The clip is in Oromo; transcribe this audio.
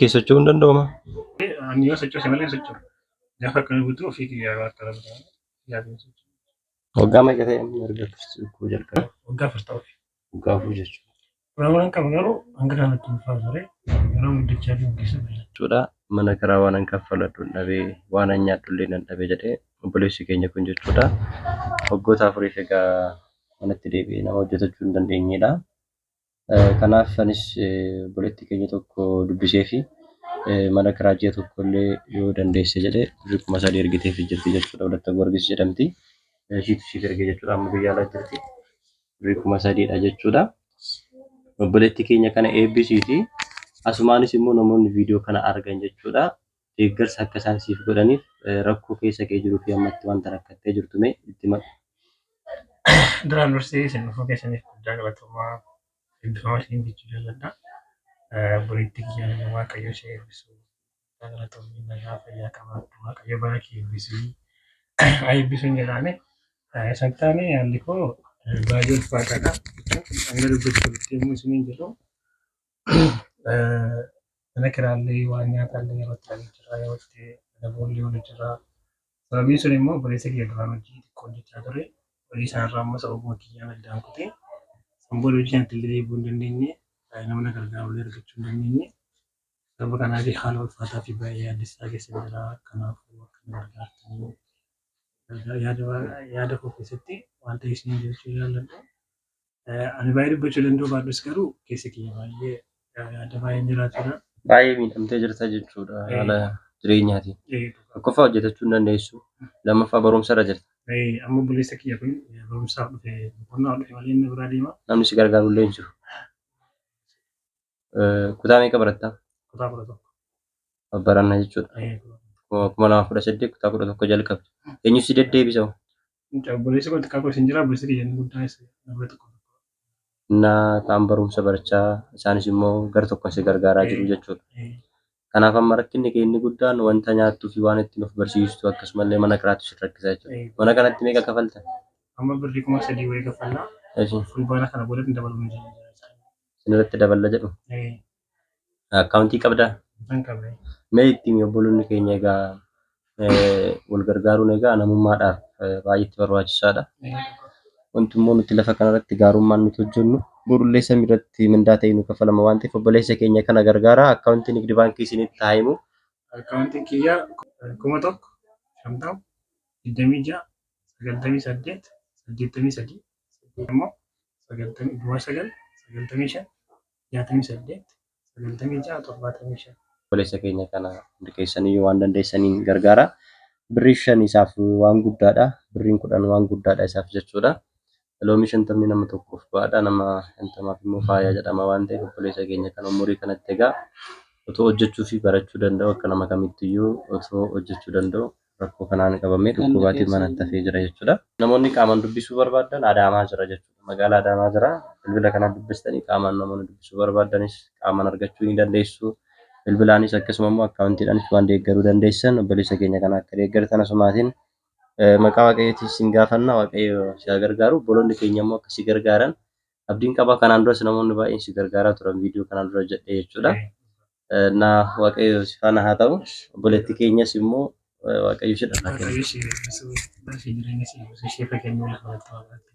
Kee socho'uu hin danda'u maa? Ani yoo sochoose malee hin socho'u. Gaafa akkana guutuu ofii kiyyaa akka yaaduu socho'u. Waggaa meeqa ta'e amma erga akkasitti dhukkubuu jalqabe? Waggaa 4 ta'uuf. Waggaa 4 jechuudha. Waan qaba garuu hanga kanatti ulfaatu ture. Yeroo guddachaa deemu keessa baay'ee. Jechuudha mana kiraa waanan kaffaladhu dhabee waanan nyaadhullee nan dhabe jedhee obboleessi keenya kun jechuudha. Waggoota afuriif egaa manatti deebi'ee nama hojjetachuu hin dandeenyedha. Kanaaf anis obboleettii keenya tokko dubbisee fi mana kiraa ji'a tokko illee yoo dandeesse jedhee birrii 3000 ergiteefii jirti jechuudha. Walatta Goorgis jedhamti. Ishiitu siif erge jechuudha. Amma biyya alaa jirti. Birrii 3000dha jechuudha. Obboleettii keenya kana eebbisiiti. Asumaanis immoo namoonni viidiyoo kana argan jechuudha. Deeggarsa akka isaan siif godhaniif rakkoo keessa kee jiruu fi ammatti wanta rakkattee jirtu mee itti himadhu. Duraan dursee isin dhufuu keessaniif guddaa galatoomaa eebbifamaa isiniin jechuu jaalladha. Obboleettii kiyya Waaqayyo ishee eebbisu. Guddaa galatoomii nagaa fayyaa qabaadhu Waaqayyo bara kee eebbisu. Haa eebbisuun jedhaani. Isan taane haalli koo baay'ee ulfaataadha. Hanga dubbachuuf yommuu isiniin jedhu mana kiraallee waan nyaataallee yeroo itti dhabee jira yeroo itti daboollee wal jira. Sababiin sun immoo obboleessa kiyya duraan hojii xiqqoo hojjechaa ture. Hojii isaarraa immoo sababuma kiyyaan addaan kutee san booda hojii sanatti illee deebi'uu hin dandeenye nama na gargaarullee argachuu hin dandeenye. Sababa kanaaf haala ulfaataa fi baay'ee yaaddessaa keessa jira. Kanaafuu akka na gargaartanii yaada koo keessatti wanta isin jechuu jaalladhu. Ani baay'ee dubbachuu danda'u baadhus garuu keessa kiyya baay'ee yaada baay'een jiraatudha. Baay'ee miidhamtee jirta jechuudha haala jireenyaatiin. Tokkoffaa hojjetachuu hin dandeessu. Lammaffaa barumsa irra jirta. Amma obboleessa kiyya kun barumsaaf dhufe boqonnaa dhufe malee inni biraa deema. Namni si gargaaru illee hin jiru. Kutaa meeqa barattaa? Kutaa 11. Baranna jechuudha. 2018 kutaa 11 jalqabde. Eenyu si deddeebisa? Obboleessi koo xiqqaa koo isin jira obboleessi kiyya inni guddaan isa nama tokko. Innaa kaan barumsa barachaa isaanis immoo gara tokkoon si gargaaraa jiru jechuudha. Kanaaf amma rakkinni kee inni guddaan wanta nyaattuu fi waan ittiin of barsiistu akkasumallee mana kiraatu si rakkisa jechuudha. Mana kanatti meeqa kafalta? Amma birrii 3000 wayii kaffallaa. Fulbaana kana booda hin dabalu jedhu. Isinirratti daballa jedhu. Akkaawuntii qabdaa? Nan qaba. Mee ittiin obboloonni keenya egaa wal gargaaruun egaa namummaadhaaf baay'eetti barbaachisaadha. Wanti immoo nuti lafa kanarratti gaarummaan nuti hojjennu borullee samiirratti mindaa ta'ee nu kafalama waan ta'eef obboleessa keenya kana gargaaraa akkaawuntii nigdi baankii isinitti haa himu. Akkaawuntiin kiyya 1000 50 26 98 83 immoo 90 09 95 68 96 75. Obboleessa keenya kana hundi keessaniyyuu waan dandeessaniin gargaara. Birrii 5 isaaf waan guddaadha. Birriin 10 waan guddaadha isaaf jechuudha. Loomii shantamni nama tokkoof ba'aadha. Nama shantamaaf immoo faaya jedhama waan ta'eef obboleessa keenya kan umurii kanatti egaa otoo hojjechuu fi barachuu danda'u akka nama kamittiyyuu otoo hojjechuu danda'u rakkoo kanaan qabamee Ganda dhukkubaatiin keessa manatti hafee jira jechuudha. Namoonni qaamaan dubbisuu barbaaddan Adaamaa jira jechuudha. Magaalaa Adaamaa jira. Bilbila kanaan dubbistanii qaamaan namoonni dubbisuu barbaaddanis qaamaan argachuu ni dandeessu. Bilbilaanis akkasuma immoo akkaawuntiidhaanis waan deeggaruu dandeessan obboleessa keenya kana akka deeggartan asumaatiin maqaa Waaqayyootiin isin gaafanna. Waaqayyo si haa gargaaru. Obboloonni keenya immoo akka si gargaaran abdiin qaba. Kanaan duras namoonni baay'een si gargaaraa turan viidiyoo kanaan dura hojjedhe jechuudha. Na Waaqayyo si faana haa ta'u. Obboleettii keenyas immoo Waaqayyo ishee dhala kennu. Waaqayyo ishee eebbisu, bara ishee jireenya ishee eebbisu, ishee fakkeenyaa lafa irratti waaqaatti.